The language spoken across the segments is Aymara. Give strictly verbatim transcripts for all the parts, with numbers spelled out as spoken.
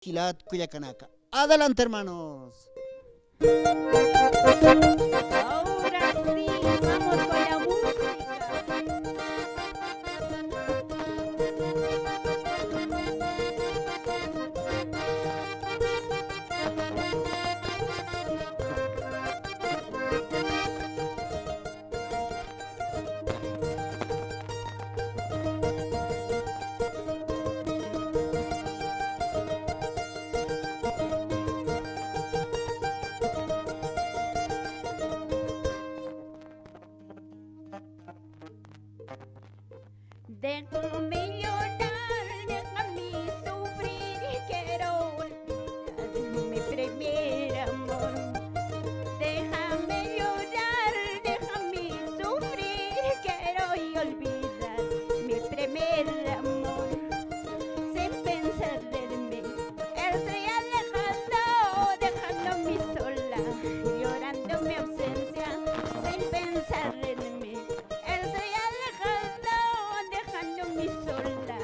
jilat kullakanaka. Adelante, hermanos. Ahora sí, vamos con la música. Déjame llorar, déjame sufrir, quiero olvidar mi primer amor. Déjame llorar, déjame sufrir, quiero olvidar mi primer amor. Sin pensar en mí, él se ha alejado, dejándome sola, llorando mi ausencia, sin pensar en mí. Él se ha alejado, dejándome sola,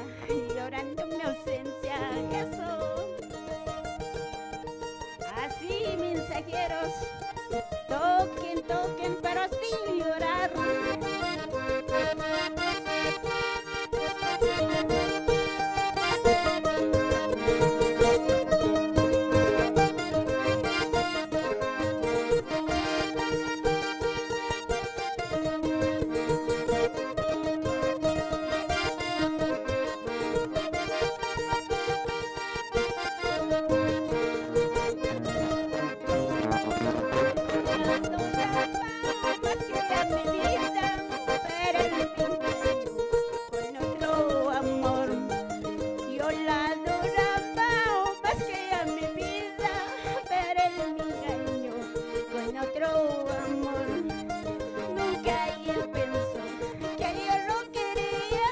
llorando mi ausencia. Eso. Así, mensajeros, toquen, toquen, pero sin llorar. Con otro amor. Yo la adoraba más que a mi vida, pero él me engañó con otro amor. Nunca él pensó que yo lo quería,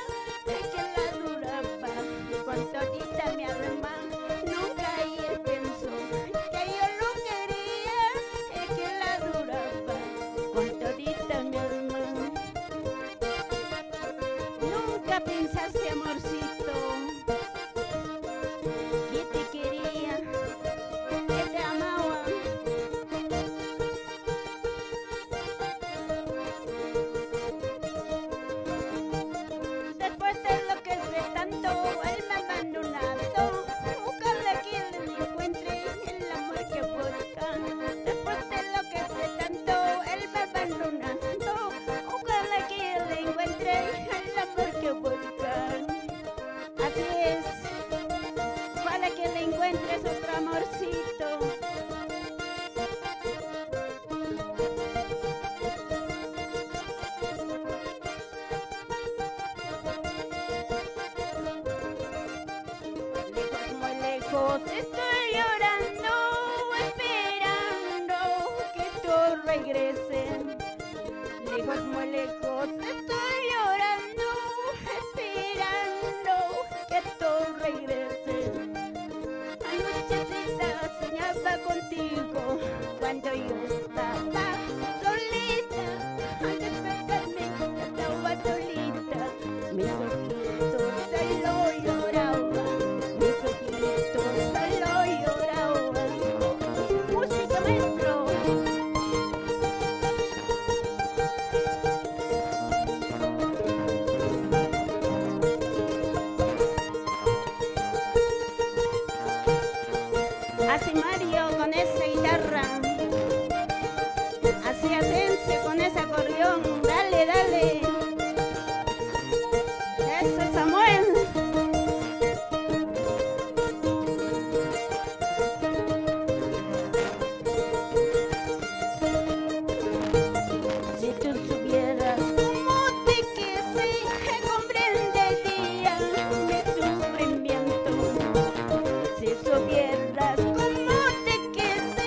que la adoraba con todita mi alma. Nunca él pensó que yo lo quería, que la adoraba con todita mi alma. Nunca pensaste, amorcito, que te quería, que te amaba. Después de lo que sé tanto, él me ha abandonado. Ojalá que le encuentre el amor que busca. Después de lo que sé tanto, él me ha abandonado. Ojalá que le encuentre el amor que busca. Así es. Ojalá que le encuentres otro amorcito. Lejos, muy lejos, estoy llorando, esperando que tú regreses. Lejos, muy lejos, estoy llorando, esperando que tú regreses. Anochecita soñaba contigo cuando yo estaba solita. Al despertarme estaba solita. Mis ojitos solo lloraban, mis ojitos solo lloraban. Música, maestro. Así Mario con esa guitarra. Así Asensio con ese acordeón. Dale, dale. Eso, Samuel. Si tú supieras cómo te quise, comprendería mi sufrimiento. Si supieras cómo te quise,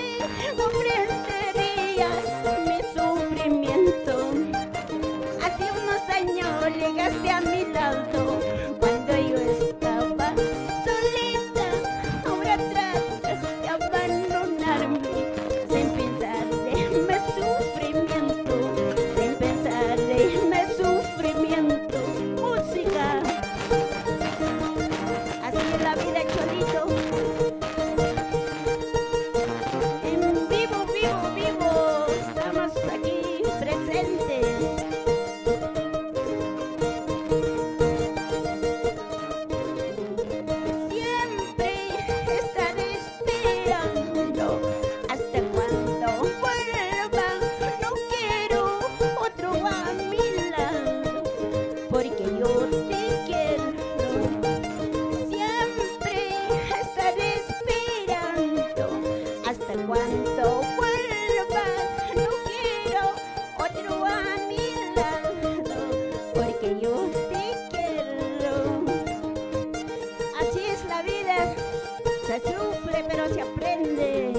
Se aprende.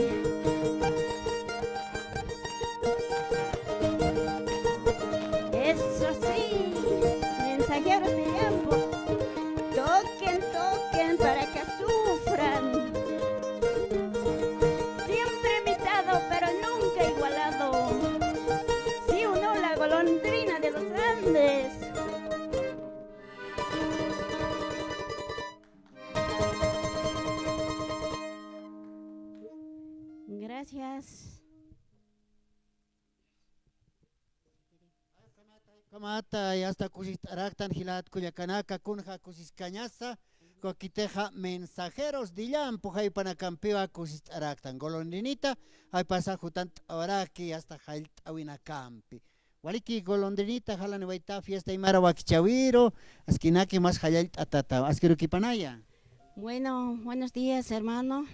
Eso sí, mensajeros de tiempo. Toquen, toquen para que sufran. Siempre imitado, pero nunca igualado. Sí o no, la golondrina de los Andes. Gracias. Kamata, ya está, kusist'araktan jilat kullakanaka, kunja kusiskañasa, kukitixa mensajeros de Llampu jaypanakampiwa kusist'araktan. Golondrinita, jaypasa jutant'awaraki, ya está, jallt'awinakampi. Waliki Golondrinita, jalaniwayta fiesta aymara wakichäwiru, askinaki mas jallallt'atata, askirukipanaya. Bueno, buenos días, hermano.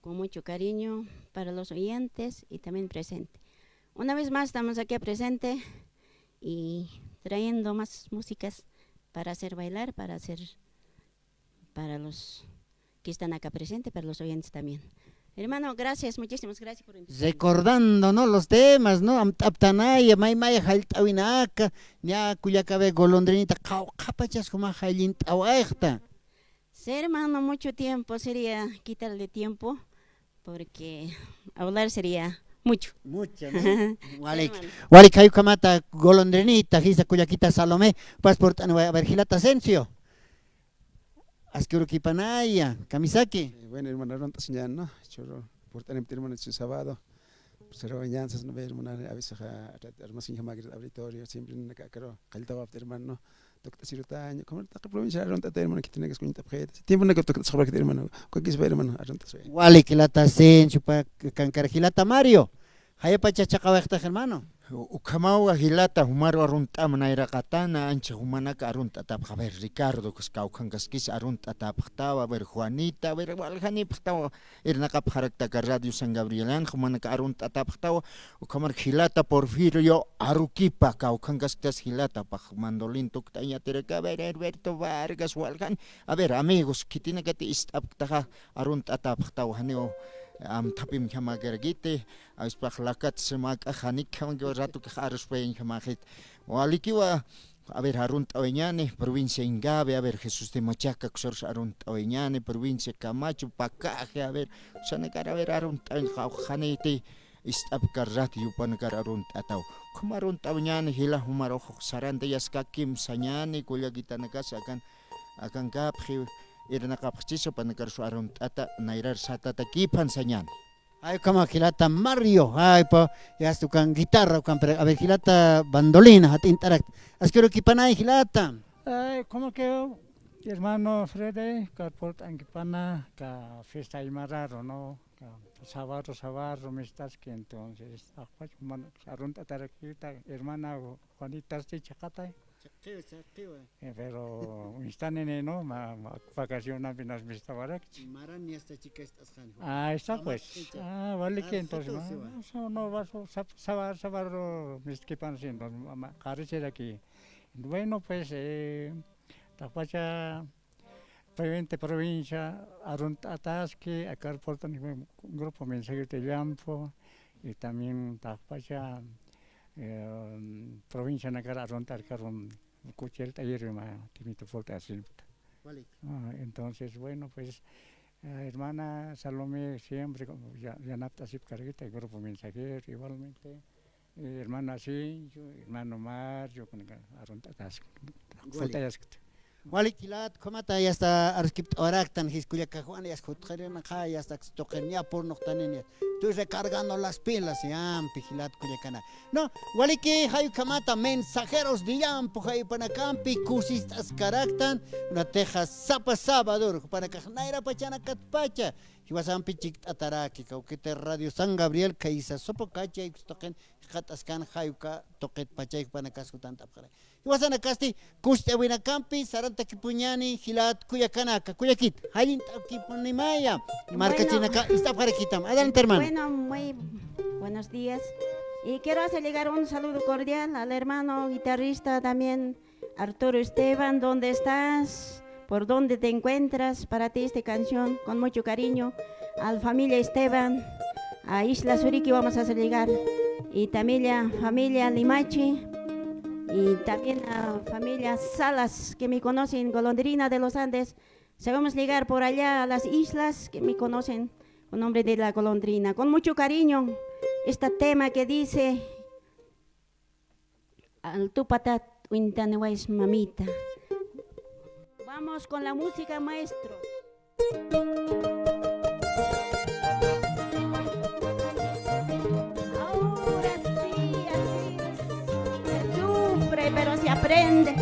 Con mucho cariño para los oyentes y también presente. Una vez más estamos aquí presente y trayendo más músicas para hacer bailar, para hacer, para los que están acá presentes, para los oyentes también. Hermano, gracias, muchísimas gracias por invitarme. Recordando, ¿no? Los temas, ¿no? Amt'aptanaya, maymaya jallt'awinaka, ña kullakawi Golondrinita, qawqhapachas jumax jallint'awayxta. Sí, hermano, mucho tiempo sería quitarle tiempo, porque hablar sería mucho. Mucho, ¿no? Sí, walik, hermano. Walik, jayukamata Golondrinita, jisa kullakita Salomé, pasport'aniway, a ver, jilata Asensio. Askirukipanaya, kamisaki. Eh, bueno, hermano, arunt'asiñäni, ¿no? Churu, purt'anipti, hermano, chi sábado. Pues, hermano, ñansas, ¿no ve, hermano? A veces, ja, armasiñjamagir auditorio, siempre, ¿no? Ka, karo, qalltawapti, hermano, ¿no? Tukt'asirutaña, como taqi provincia arunt'ata, hermano, khitinakas kuñt'apxita. Tiempo naka tukt'asxapxita, hermano. Kukispa, hermano, arunt'aswa. Walik jilata Asensio, pa, kankar jilata Mario. Jayapacha chaqawayxtax, hermano. U, ukhamawa jilata, jumaru arunt'am nayraqatana, ancha jumanaka arunt'atapxa. A ver, Ricardo, kas kawkhankaskis arunt'atapxtawa, a ver, Juanita, a ver, waljanipxtawa. Irnaqapxarakta aka Radio San Gabrielana, jumanaka arunt'atapxtawa, ukhamar jilata Porfirio Aruquipa, kawkhankasktas jilata, pax mandolin tukt'añ yatiraki, a ver, Herberto Vargas, waljan, a ver, amigos, khitinakati ist'apktaxa, arunt'atapxtawa, janiw amthapimjamakarakiti, awispax lakat simak'a, janikjamakiwa, ratukax aruspayañjamaxit, walikiwa. A ver, arunt'awayañäni, provincia Ingavi, a ver, Jesús de Machaca, kusarus arunt'awayañäni, provincia Camacho, Pacaje, a ver, kusanakar, a ver, arunt'awayañ, qawqhaniti, ist'apkar rat, yupanakar arunt'ataw. Ukham arunt'awayañäni, jila, jumarux saranta yaskakim sañäni, kullakitanakas akan, akankapxi, irnaqapxchis, jupanakarus arunt'ata, nayrar satatakipan sañäni. Ay, ukhama jilata Mario, ay, pa, ya está, ukan guitarra, ukan, pero, a ver, jilata bandolina, jat'int'arakta. Askirukipanay, jilata. Ay, como que, hermano Freddy, ka purt'ankipana, ka fiesta aymararu, ¿no? Ka sábado, sábado, mistaski, entonces, taqpach, man, arunt'atarakita, hermana Juanita, este, chaqatay. Chaqiwa, chaqiwa. Eh, pero, instanene, ¿no? Ma, ma, vacacionapi nas mistawarakchi. Maran yasta chikast'asqani. Ah, está, pues. Ah, vale que entonces, no, no, va, sa, sa, sa, va, mistkipan, sí, entonces, ma, ma, qarichiraki. Bueno, pues, eh, taqpacha, veinte provincia, arunt'ataski, akar portan, grupo Mensajero de Llampu, y también taqpacha, eh, provincia nakar arunt'arkarun, kuchel taller ma, timito porta asinta. Vale. Ah, entonces, bueno, pues, eh, hermana Salomé, siempre como ya, ya naptasip carguita, el grupo Mensajero, igualmente, eh, hermano Asensio, hermano Mario, con el arunt'atas, faltayaskta. Walik jilat, ukhamata yasta arskipt'awaraktan, jis kullaka Juan, yasta jutqirinaqa, yasta tuqin ya purnuqtanini. Estoy recargando las pilas, yampi jilat kullakana. No, waliki, jay ukhamata, Mensajeros de Llampu, jay jupanakampi kusist'askaraktan, kunatixa sapa sabador, jupanakax nayra pachanakatpacha, jiwasampi chikt'ataraki, kawkiti Radio San Gabriel, khaysa supu kachay, tuqin, jikxataskan, jay uka tuqitpachay, jupanakas jutant'apxaray. Jiwasanakasti, kust'awinakampi, sarantakipuñani, jilat kullakanaka, kullakit, jallint'akipunimaya, bueno, markachinaka, ist'apxarakitam. Adelante, hermano. Bueno, muy buenos días. Y quiero hacer llegar un saludo cordial al hermano guitarrista también, Arturo Esteban, ¿dónde estás? ¿Por dónde te encuentras? Para ti esta canción, con mucho cariño, al familia Esteban, a Isla Suriqui vamos a hacer llegar, y también a familia Limachi, y también a familia Salas, que me conocen, Golondrina de los Andes. Se vamos a llegar por allá a las islas que me conocen con nombre de La Golondrina. Con mucho cariño, este tema que dice, Altupatat uñtaniways mamita. Vamos con la música, maestro. Ahora sí, así es. Se sufre, pero se aprende.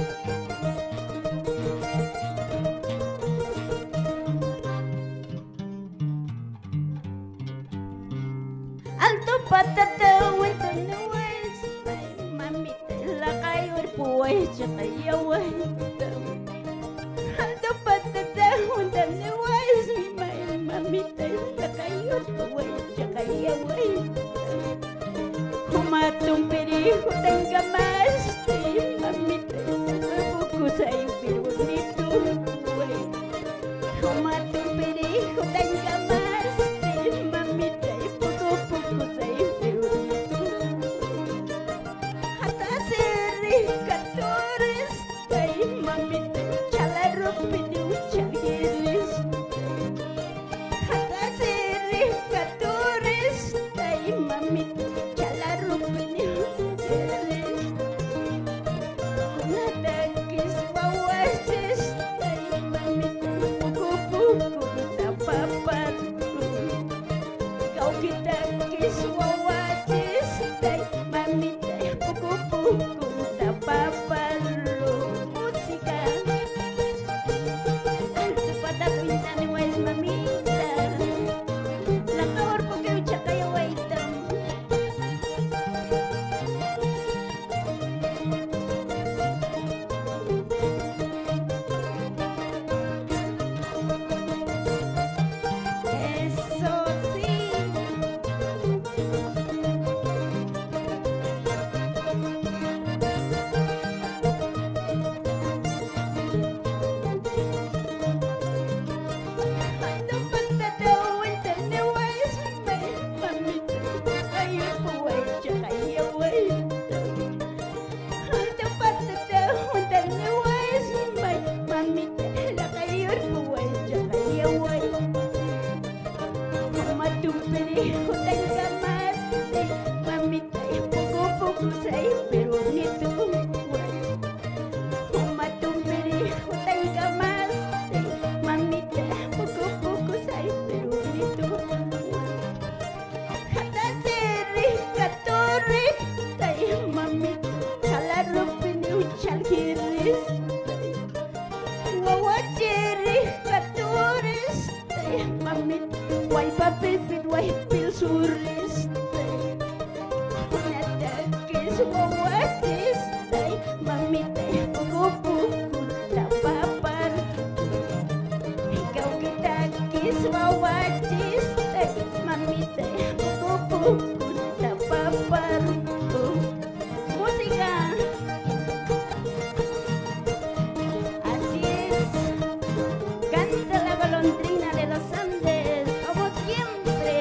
Altupatat uñtaniways, mamitay, laqayurpuwayi chiqayawayta. Altupatat uñtaniways, mamitay, laqayurpuwayi chiqayawayta. Juma tumpiri jutañkamasti, mamitay, pukusay pirunituway. Juma tumpiri jutañkamasti, mamitay, puku pukusay pirunitu. Jatasiri katuristay, mamitay, chhalarupini uchhagiris. Jatasiri katuristay, mamitay, chhalarupini uchhagiris. Kunatakis wawachistay, mamitay, puku pukunta paparun. Kawkitakis wawachistay, mamitay, puku pukunta paparun. Música. Altupatat uñtaniways, mamita. Laqawar pukiw chiqayawaytam. Eso sí. Juma tumpiri jutañkamasti, mamitay, puku pukusay pirunituway. Juma tumpiri jutañkamasti, mamitay, puku pukusay pirunituway. Jatasiri katuristay, mamitay, chhalarupini uchhalgiristay. Wawachiri katuristay, mamitay, wallpapipit waypil suristay. Kunatakis wawachistay, mamitay, puku pukunta paparun. Kawkitakis wawachistay, mamitay, puku pukunta paparun. Música. Así es. Canta la golondrina de los Andes, como siempre.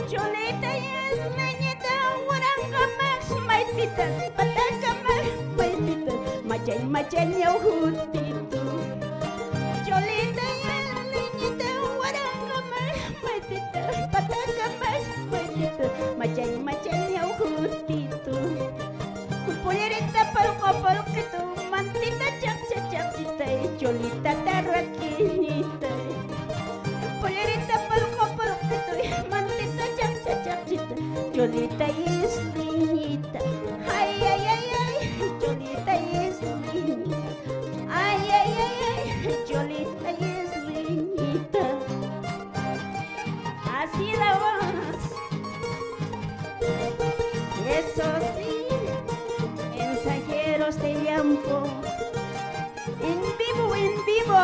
Chulitay isliñita, waranqamak maytita, patakamak maytita, machañ machañaw jutitu. Chulitay isliñita, waranqamak maytita, patakamak maytita, machañ machañaw jutitu. Pollerita p'alq'u p'alqitu, mantita chaqcha chaqchitay, chulitata rakiñitay. Pollerita p'alq'u p'alqitu, mantita chaqcha chaqchita, chulita isliñita. Ay, ay, ay, ay, chulita isliñita. Ay, ay, ay, ay, chulita isliñita. Así la voz. Eso sí, mensajeros Este tiempo. En vivo, en vivo.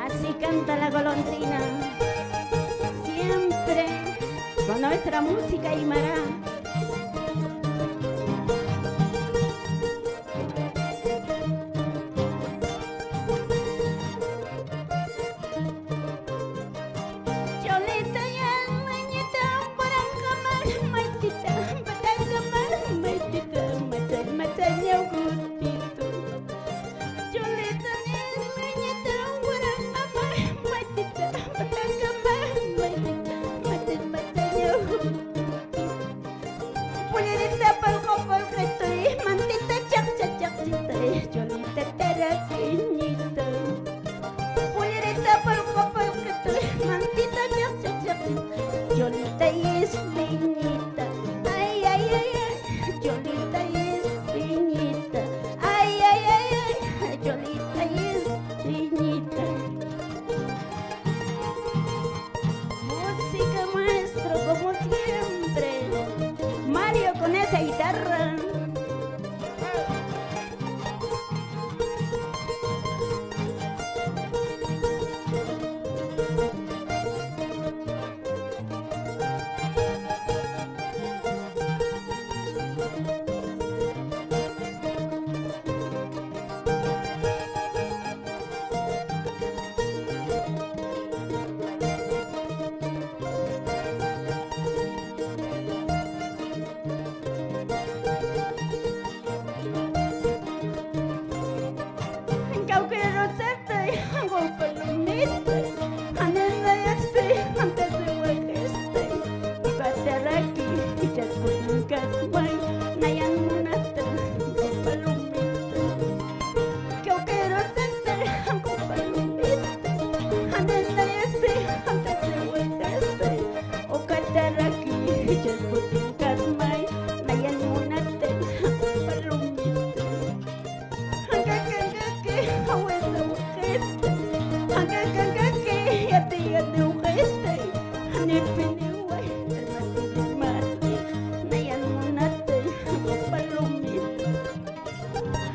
Así canta la golondrina, siempre con nuestra música aymara. Cholita, ya, mañita, waranqamar, maytita, patanqamar, maytita, matan, matan, ñawkutitu. Cholita, ya, mañita, waranqamar, maytita, patanqamar, maytita, matan, matan, ñawkutitu. Pulirita pulqu pulqituy, mantita chaqcha chaqchitay, cholita tarakiñita. Pulirita pulqu pulqituy, mantita chaqcha chaqchitay, cholita isliñita. Ay, ay, ay, ay, cholita isliñita. Ay, ay, ay, ay, cholita isliñita. Música, maestro, como siempre. Mario con esa guitarra. Kawkirusatay, jaqu palumita, janina yasti, jantasi wakasti, ukataraki, ichas kutunkasmay, nayan munata, jaqu palumita. Kawkirusatay, jaqu palumita, janina yasti, jantasi wakasti, ukataraki, ichas kutunkasmay, nayan munata, jaqu palumita. Jank'aki, jank'aki, jawisa waqista. Jank'aki, jank'aki, yati, yati waqista. Janipiniway, armati, armati, nayan munata, jaqu palumita.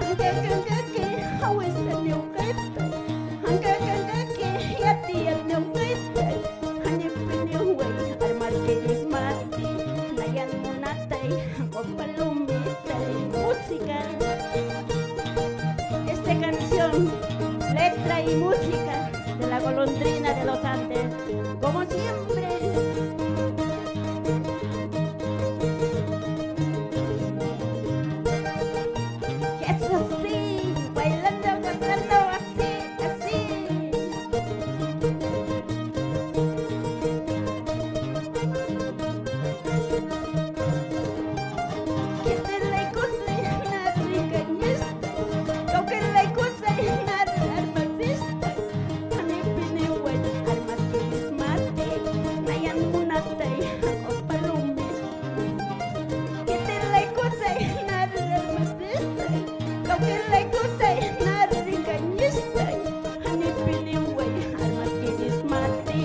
Jank'aki, jank'aki, jawisa niwqista. Jank'aki, jank'aki, yati, yati niwqista. Janipiniway, armati, armati, nayan munata, jaqu palumita. Música. Esta canción, letra y música de la golondrina de los Andes, como siempre. Eso sí, bailando, cantando así, así. Khitinlaykusay, nä rikañista. Kawkirlaykusay, nä armasista. Janipiniway, armaskirismati, nayan munatay, jaqu palumita. Khitinlaykusay, nä armasista. Kawkirlaykusay, nä rikañista. Janipiniway, armaskirismati,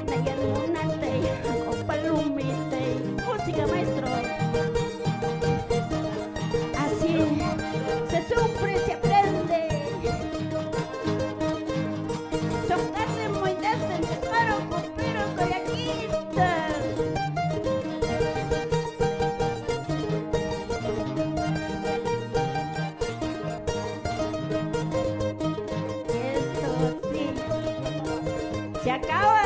nayan munatay, jaqu palumita. Música, maestro. Así se sufre, se aprende. Chocasen, moidasen, pero copero, coyaquista. Eso sí. Se acabó